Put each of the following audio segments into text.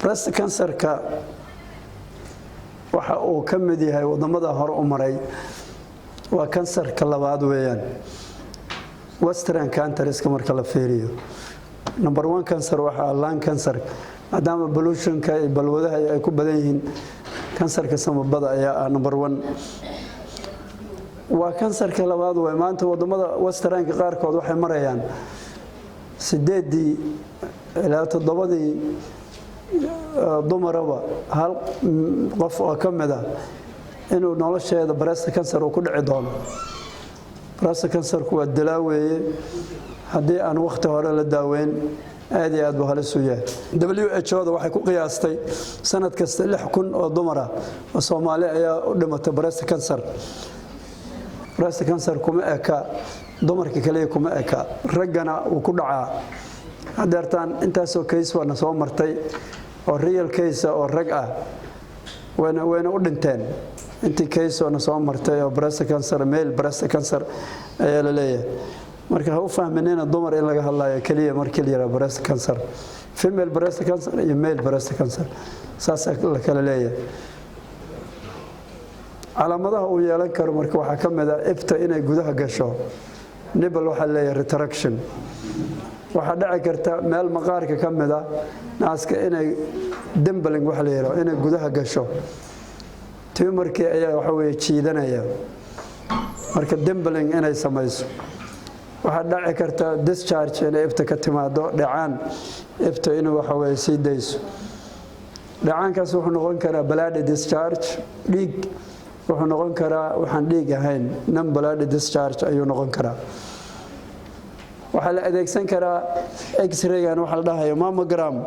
Breast cancerka waxa uu ka mid yahay wadamada hore u maray. Waa kansarka labaad weeyaan Western countrieska marka la fiiriyo. Number one cancer waxaa lung cancer, maadaama pollutionka iyo balwadaha ay ku badan yihiin. Kansarka samabada ayaa ah number one. Waa kansarka labaad way. Maanta wadamada Westernka qaarkood waxay marayaan sideedii ilaa toddobadii dumaraba hal qof oo ka mid a inuu nolosheeda breast cancer uu ku dhici doono. Breast cancerku waa dilaa weeye. Haddii aan wakhti hore la daaweyn, aad iyo aad buu halis u yahay. WHO da waxay ku qiyaastay sanad kasta 6,000 oo dumar ah oo Soomaali ayaa u dhimatay breast cancer. Breast cancer kuma eka dumarka kaliya, kuma eka, raggana wuu ku dhacaa. Hadeertaan intaasoo case baana soo martay oo real case oo rag ah, wayna u dhinteen. Intii case oo na soo martay oo breast cancer, male breast cancer ayaa la leeyahay. Marka ha u fahminina dumar in laga hadlayo keliya markii la yidhaha breast cancer. Female breast cancer iyo male breast cancer saasaa la kala leeyahay. Calaamadaha uu yeelan karo marka waxaa ka mid a ibta inay gudaha gasho, nipple waxaa leeyahay retraction. Waxaa dhici karta meel maqaarka ka mid a naaska inay dimpling waxa la yidhaho, inay gudaha gasho. Tumorkii ayaa waxa weeye jiidanaya, marka dimpling inay samayso. Waxaa dhici karta discharge inay ibta ka timaado, dhecaan ibta inuu waxa weye sii dayso. Dhecaankaas wuxuu noqon karaa bloody discharge, dhiig wuxuu noqon karaa, waxaan dhiig ahayn, non bloody discharge ayuu noqon karaa. Waxaa la adeegsan karaa X-raygan waxa la dhahayo mammogram.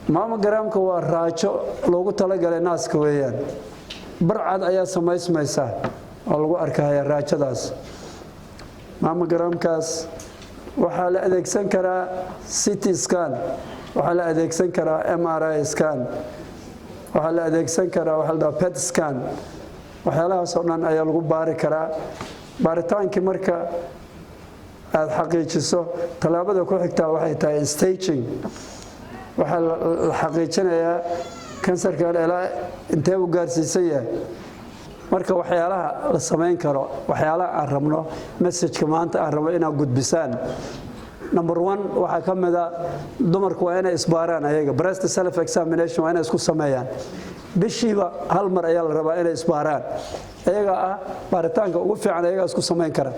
Mammogramka waa raajo loogu talagalay naaska weeyaan. Barcad ayaa samaysmaysa oo lagu arkaya raajadaas, mammogramkaas. Waxaa la adeegsan karaa CT scan, waxaa la adeegsan karaa MRI scan, waxaa la adeegsan karaa waxa la dhaha PET scan. Waxyaalahaas oo dhan ayaa lagu baari karaa. Baaritaankii marka aada xaqiijiso, tallaabada ku xigtaa waxay tahay staging. Waxaa la xaqiijinayaa kansarkan ilaa intee uu gaarsiisan yahay. Marka waxyaalaha la samayn karo, waxyaalaha aan rabno, messageka maanta aan rabno inaad gudbisaan, number one waxaa ka mida dumarku waa inay isbaaraan ayaga. Breast self examination waa inay isku sameeyaan. Bishiiba hal mar ayaa la rabaa inay isbaaraan. Ayaga ah baaritaanka ugu fiican ayagaa isku samayn kara,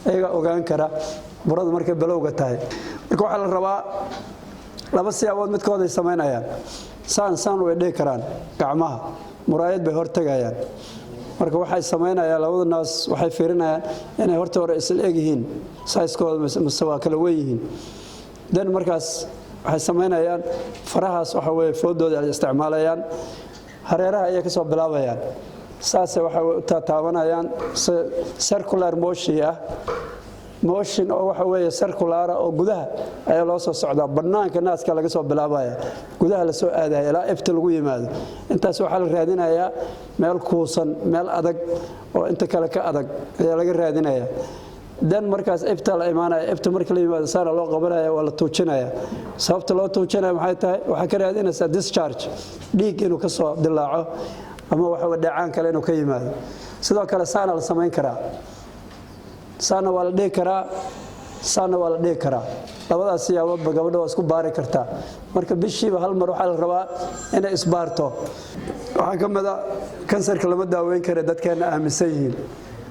ayagaa ogaan kara burada markay balowga tahay. Marka waxaa la rabaa laba siyaabood midkooday samaynayaan. Saan saan way dhihi karaan, gacmaha muraayad bay hortegayaan. Marka waxay samaynayaan, labada naas waxay fiirinayaan inay horta hore isla egyihiin sizekooda mise waa kala wen yihiin. Then markaas waxay samaynayaan farahaas, waxa weye foodooda ay isticmaalayaan, hareeraha ayay ka soo bilaabayaan, saase waxay u taataabanayaan circular motion ah, motion oo waxa weeye circular oo gudaha ayaa loo soo socdaa. Bannaanka naaska laga soo bilaabaya, gudaha la soo aadaya ilaa ibta lagu yimaado. Intaas waxaa la raadinayaa meel kuusan, meel adag oo inta kale ka adag ayaa laga raadinayaa. Then markaas ibta la imaanaya. Ibta marka la yimaado, saana loo qabanaya, waa la tuujinaya. Sababta loo tuujinaya maxay tahay? Waxaa ka raadinaysaa discharge, dhiig inuu ka soo dilaaco ama waxa dhacaan kale inuu ka yimaado. Sidoo kale saana la samayn karaa, saana waa la dhihi karaa, saana waa la dhihi karaa. Labadaas siyaaboodba gabadha waa isku baari kartaa. Marka bishiiba hal mar waxaa la rabaa inay isbaarto. Waxaa ka mid a kansarka lama daaweyn kara dadkeenna aaminsan yihiin.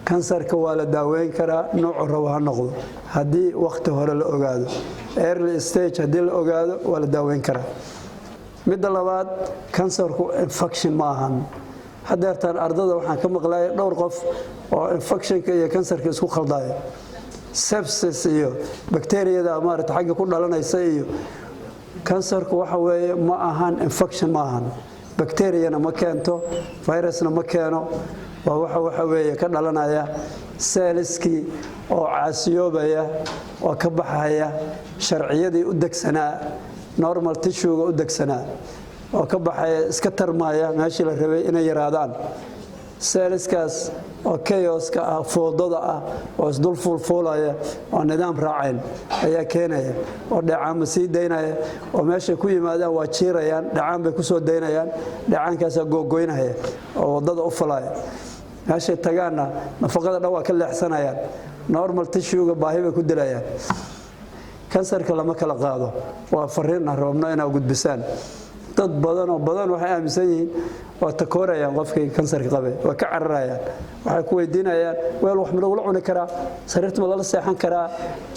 Kansarka waa la daaweyn karaa, noocu rabo ha noqdo, haddii wakhti hore la ogaado. Early stage haddii la ogaado, waa la daaweyn karaa. Midda labaad, kansarku infection ma ahan. Hadeertaan ardada waxaan ka maqlaya dhowr qof oo infectionka iyo kansarka isku khaldaya, sepsis iyo bakteriyada maarata xagga ku dhalanaysa iyo kansarku. Waxa weeye ma ahan infection, ma ahan, bakteriyana ma keento, virusna ma keeno. Waa waxa weeye ka dhalanaya cellskii oo caasiyoobaya oo ka baxaya sharciyadii u degsanaa, normal tissuega u degsanaa, oo ka baxaya, iska tarmaya meeshii la rabay inay yaraadaan. Cellskaas oo chaoska ah, foodada ah, oo isdul fuulfuulaya oo nidaam raacayn ayaa keenaya, oo dheecaanma sii daynaya, oo meeshay ku yimaadaan waa jiirayaan, dhecaan bay ku soo daynayaan, dhecaankaasaa googoynaya oo waddada u falaya. Meeshay tagaanna nafaqada dhan waa ka leexsanayaan, normal tissuega baahi bay ku dilayaan. Kansarka lama kala qaado. Waa fariin aan rabno inaad gudbisaan. Dad badan oo badan waxay aaminsan yihiin, waa takoorayaan qofkii kansarka qabay, waa ka cararayaan. Waxay ku weydiinayaan: weel wax ma lagula cuni karaa? Sariirta ma lala seexan karaa?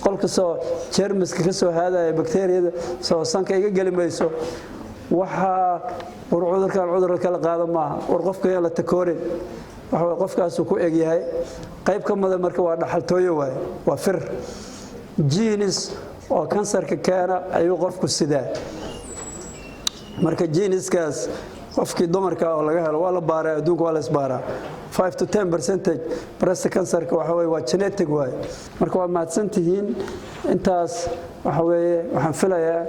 Qolka soo jeermiska ka soo haadaya, bakteeriyada soo sanka iga geli mayso? Waxaa war cudurkan cudur kala qaado maaha. War qofka yaan la takoorin. Waxa way qofkaasuu ku egyahay qayb ka mida. Marka waa dhaxaltooyo waaye, waa fir genes oo kansarka keena ayuu qofku sidaa. Marka geneskaas qofkii dumarka oo laga helo waa la baaraa, adduunka waa la isbaaraa. 5 to 10% breast cancerka waxa weye waa genetic waaye. Marka waa mahadsan tihiin. Intaas waxa weeye, waxaan filayaa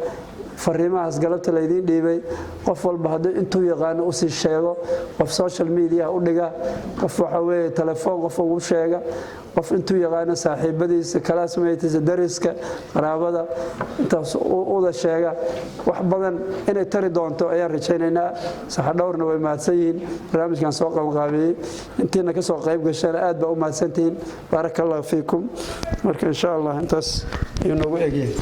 fariimahaas galabta laydiin dhiibay, qof walba hadduu intuu yaqaano usii sheego, qof social media u dhiga, qof waxa weeye telefoon qof ugu sheega, qof intuu yaqaano saaxiibadiisa, classmatesa, dariska, qaraabada, intaas uda sheega, wax badan inay tari doonto ayaan rajaynaynaa. Saxadhowrna way mahadsan yihiin barnaamijkan soo qabanqaabiyey. Intiina ka soo qayb gashana aad baa u mahadsantihiin. Baaraka Allahu fiikum. Marka insha Allah intaas ayuu noogu egyahay.